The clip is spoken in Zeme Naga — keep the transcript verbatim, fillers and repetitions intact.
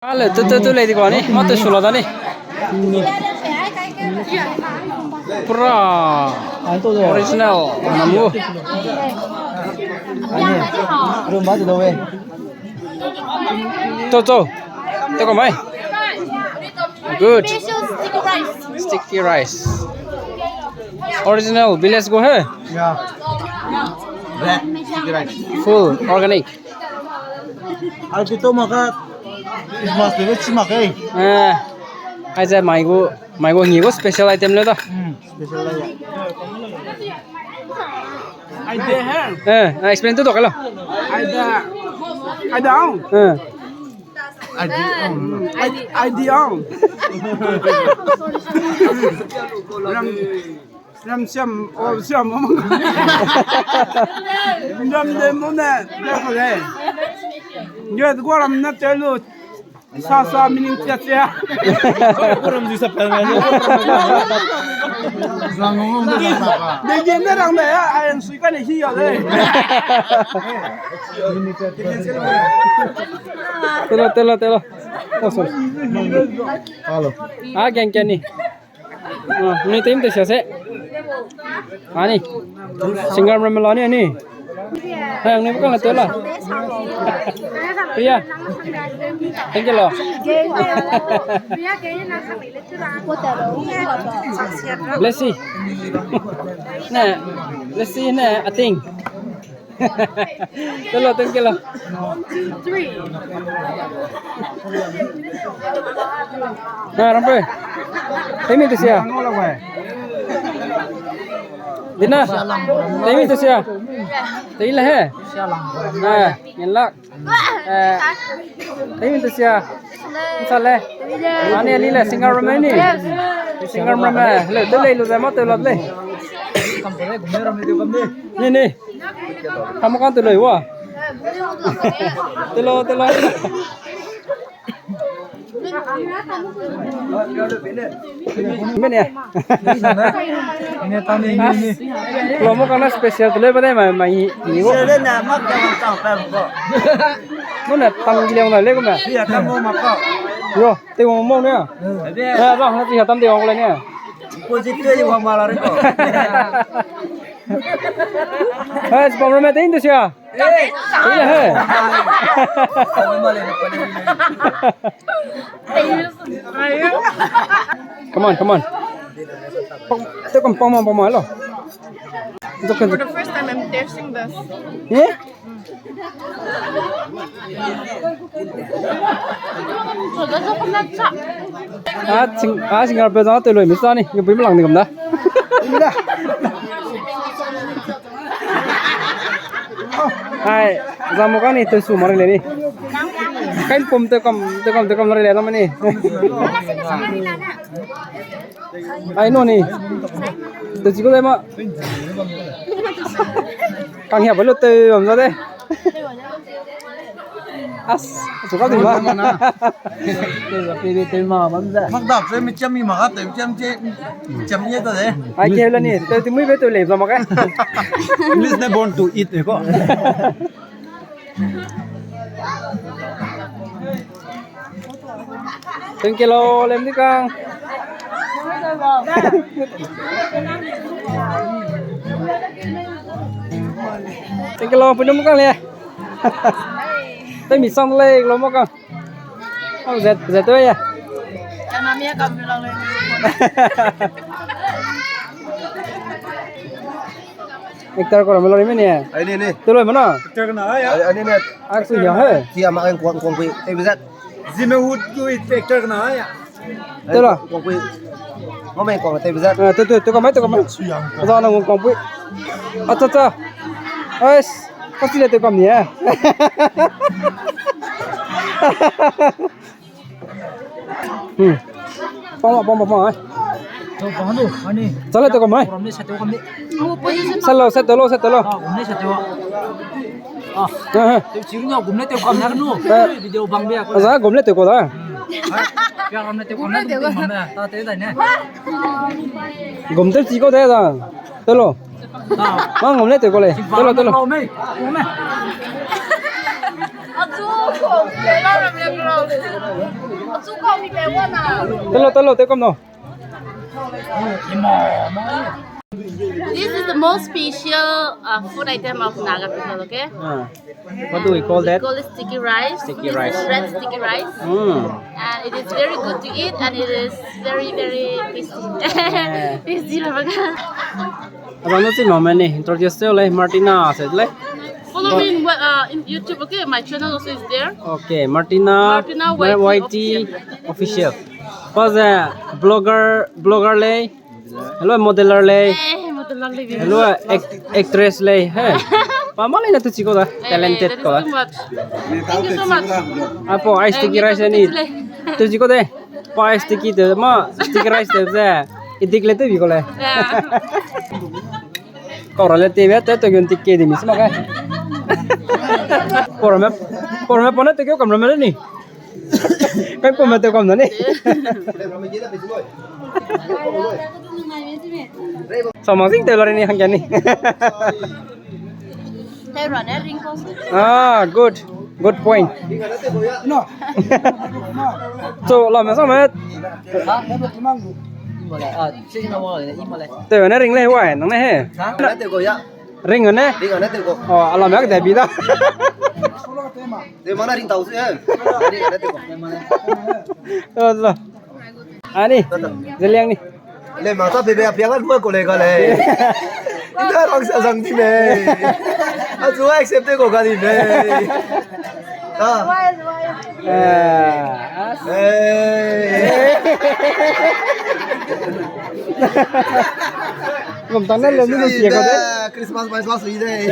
Ale, tu, tu, tu lei di kua ni, ma tu sula da ni. Pura original, namu. Rum ba di lo we. Tu, tu. Tu ko mai. Good. Special sticky rice. Sticky rice. Original village ko he? Yeah. Black sticky rice. Full organic. Ai, ki to maka Christmas de chi mak e. Eh. Ai ze mai gu, mai gu ngi gu special item le da. Hmm, special le ya. Ai de he. Eh, explain tu do kala. Ai de. Ai de. Eh. Ai de. Ai, ai de. Ram, ram siam, o siam, o. Ram de mo ne, de ko le. Nge de ko ram na te lu. Sa sa meaning tia tia. Ko ram di sa pe na. Zang ngom de sa pa. De gen de rang de ya, ai ang sui ka ne hi ya de. Telo, telo, telo. Oh, sorry. Hello. Ah, gen ken ni. Ah, ni team te sia se. Ani. Singer ram la ni ani. Hai, ang ni bukan la tela. Priya. Thank you lo. Blessy. Ne, Blessy ne, Ating. Telo, thank you lo. One, two, three. Na, Rampe. Temi tu sia. Dina. Temi tu sia. Tei le he. Na, ngen lak. Eh, temi tu sia. Nsa le. Ani ali le singer ram ni. Singer ram. Le, tu le lu ze ma tu lo le. Ni, ni. Kamu kan tu loi wa. Telo, telo. Mene. Lo mo kana special tu loi ba de mai, mai ni wo. Mo na tang gile na le ko ma. Yo, te mo mo ne. Eh, ba na ti ha tam de wa le ne. Positive wa ma la re ko. Eh, spam ram me te indu sia. Hey! Hey, hey! Come on, come on. Pang, te kom pang, pang, pang, hello. For the first time, I'm tasting this. Eh? Ah, sing, ah, singer pe zang te loi mi sa ni, ngi bui melang ni kam da. Ai, zamo ka ni te su mari le ni. Kai pum te kam, te kam, te kam mari le na ma ni. Ai no ni. Te chi ko le ma. Kang hia ba lo te bam za de. As, suka di ma. Te za pe de te ma bam za. Mak dap se mi cham mi ma ka te cham che, cham ye ta de. Ai ke la ni, te ti mui be to le za ma ka. English ne born to eat e ko. Thank you lo, lem di kang. Thank you lo, pelum kang le. Te mi sang le lo mo kang. Au zet, zet to ya. Chana mi kam lang le. Actor ko ram lo ri me ni. Ai ni ni. Te lo mo na. Actor na ya. Ai ni ni. Ak su ya he. Sia ma ang kuang kuang pui. Te bizat. Zime hut tu actor na ya. Te lo. Kuang pui. Mo me kuang te bizat. Eh, tu tu tu kam mai tu kam mai. Za na kuang pui. Acha acha. Ais. Kasi le tu kam ni eh. Hmm. Pang, pang, pang, pang, eh. Chale te ko mai. Salo, set lo, set lo. Eh, eh. Aza, gum le te ko da. Gum te chi ko da. Te lo. Ma gum le te ko le. Te lo, te lo. Talo, talo, te kom no. This is the most special uh, food item of Naga people, okay? Ah. What do we call that? We call it sticky rice. Sticky rice. This is red sticky rice. Mm. And it is very good to eat and it is very, very tasty. Yeah. Tasty, lah bang. Abang no chi mama ni introduce te le Martina se le. Follow me in, uh, in YouTube, okay? My channel also is there. Okay, Martina, Martina Y T Y T official. Official. Pa ze blogger, blogger lei. Hello, modeler lei. Eh, modeler lei. Hello, act-, actress lei. Hey. Pa ma lei na tu chiko da. Eh, talented that is ko da. Too much. Thank you so much. Apo, ai sticky rice ni. Thank you, thank you. Tu chiko de. Pa sticky de ma, sticky rice de ze. Idik le tu bi ko le. Yeah. Kau ra le te be, te to gun tik ke di mi sma ka. Porame, porame pone te ke kam rame ni. Kai porame te kam na ni. Sama sing te lari ni hangge ni. Te rane ring ko. Ah, good. Good point. So, la me sa me. Ha? Te ne ring le wa, nang ne he. Ha? Ring ne? Ring ne te ko. Oh, ala me de bi da. Te mana ring tau se. Ring ne te ko. Oh, la. Ani, Zeliang ni. Le ma ta bebe apia kan ko le ka le. Ina rang sa sang di me. A zu accept ko ka di me. Ah. Eh. Ngom tang na le ni si ko de. Christmas, Christmas ide.